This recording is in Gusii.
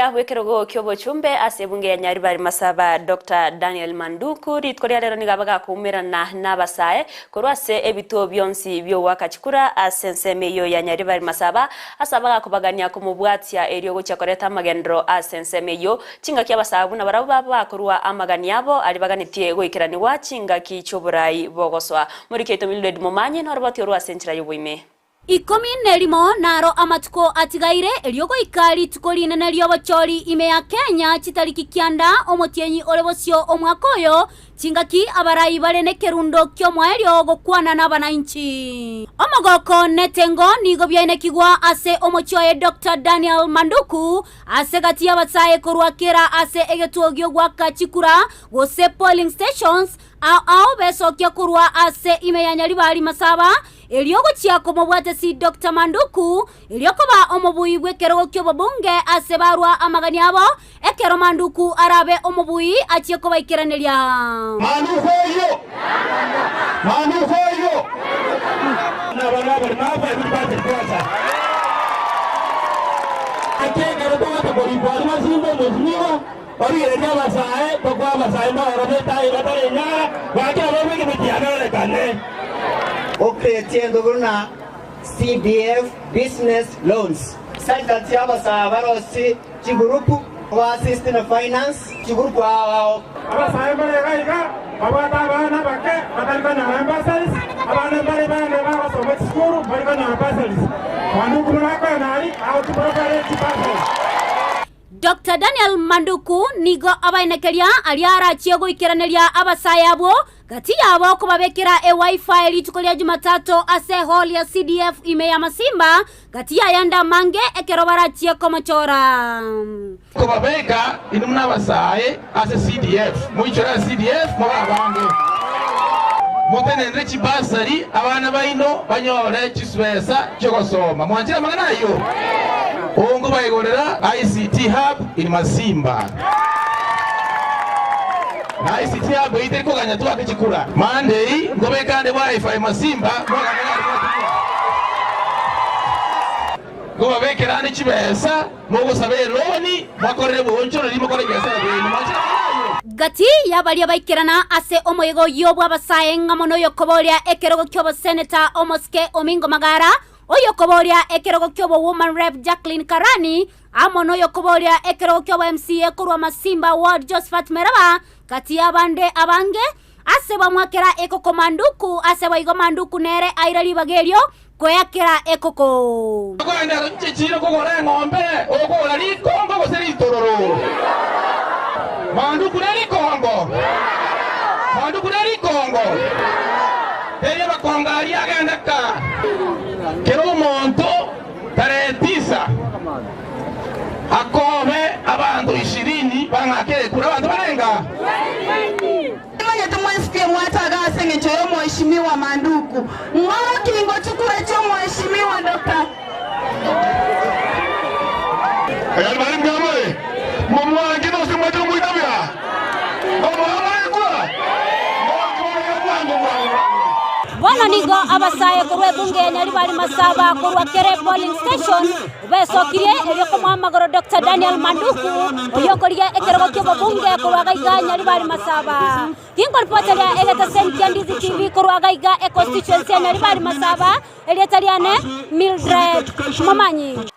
Omoboria bw'ekerogo ki'obochumbe ase ebunge ya Nyaribari Masaba Doctor Daniel Manduku rituko ria rero nigo abagakoumerana n'abasae korwa ase ebituo bionsi bi'ogoaka chikura ase ensemo eyio ya Nyaribari Masaba ase abagakobagania komobwatia erio gochia koreta amagenderero ase ensemo eyio chingaki abasae buna barabwo babakorua amagani abo aria baganetie goikeranigwa chingaki chi'oborai bogosoa. Moriki oito Mildred Momanyi noroboti orwo ase enchera y'oboime. Ikomi nerimo naro amatuko atigaire erio goika rituko rinene ri'obochori ime ya Kenya chitariki kianda omotienyi ore bosio omwaka oyo, chingaki abarai bare nekerundo ki'omoerio gokwana nabanainchi. Omogoko netengo nigo biainekigwa ase omochie oye Doctor Daniel Manduku ase gati y'abasae korwa kera ase egetuo gi'ogoaka chikura gose polling stations ao ao besokia korwa ase ime ya Nyaribari Masaba Erio gochia komobwatesi Doctor Manduku, erio koba omobui bw'ekerogo ki'obobunge ase barwa amagani abo, ekero Manduku arabe omobui achie kobaikeraneria. Manduku oyio! Manduku oyio! Nabana abarimo aba ebiri bache kwanza. Ake ekero togota korikwa aria basimba omosimiwa, origereria abasae, tokoa abasae mbaorobete aye batari enyara, gaki abarwe egemiti yabeorekane. Gocreate ento buna CDF business loans. Centres y'abasae abarosi chigurupu koba assist na finance chigurupu ao ao. Abasae mbare iga iga babwate abana abake batari konyora bursaries, abande mbare bande bagosoma chisukuru mbari konyora bursaries. Manduku buna akoena aria agochiprovide chibursaries. Doctor Daniel Manduku nigo abaenekeria aria arachie goikeraneria abasae abwo Gati yabo kobabekera eWiFi rituko ria Jumatatu ase hall ya CDF ime ya Masimba, gati y'ayande amange ekero barachie komochora. Kobabeka inwe buna abasae ase CDF, moichore ase CDF mobe abange. Motenenere chibasari abana baino banyore chisibesa chi'ogosoma. Mwanchire amang'ana ayio? Ongo baigorera ICT Hub in Masimba. Na ICT hub eyio teri koganya twake chikura. Monday nkobeka ande wifi masimba mwagamba gari mwatumia. Nkobabekera ande chibesa mogosaba eloni mokorere boonchoreri mokore ebiasara biaino. Mwachire amang'ana ayio? Gati y'abaria baikerana ase omoyega oyio bw'abasae ng'a mono oyokoboria ekerogo ki'oboseneta omosike Omingo Magara, oyokoboria ekerogo ki'obowoman rep Jacqueline Karani, Amo noyokoboria ekerogo ki'obo MCA korwa Masimba Ward Josephat Meraba, gati y'abande abange, ase bamwakera ekoko Manduku, ase boigo Manduku nere aira ribaga erio kweakera ekoko. Okoenda chichiiro kogora eng'ombe, okogora rikongo gose ritororo. Manduku ne rikongo, Manduku ne rikongo. Erio abakongo aria agende ka kera omonto. Tarehe tisa akobe abanto ishirini bang'ake ekura. Abanto barenga? Nimanyete mwensi mwataga ase engencho y'Omweshimiwa Manduku. Ng'oroki ngochukura chi'Omweshimiwa Doctor. Ayande bari mbuya more, momwanche nose mwanche komoitabera, omoa more ekura, ng'oroki more bwango bwango bwango. Bono nigo abasae korwa ebunge ya Nyaribari Masaba korwa Kere Polling Station besokirie erio komoa amagoro Doctor Daniel Manduku oyio okorigia ekerogo ki'obobunge korwa gaiga Nyaribari Masaba. Ginkoripoteria egeteseni kia Ndizi TV korwa gaiga econstituency ya Nyaribari Masaba, erieta riane Mildred Momanyi.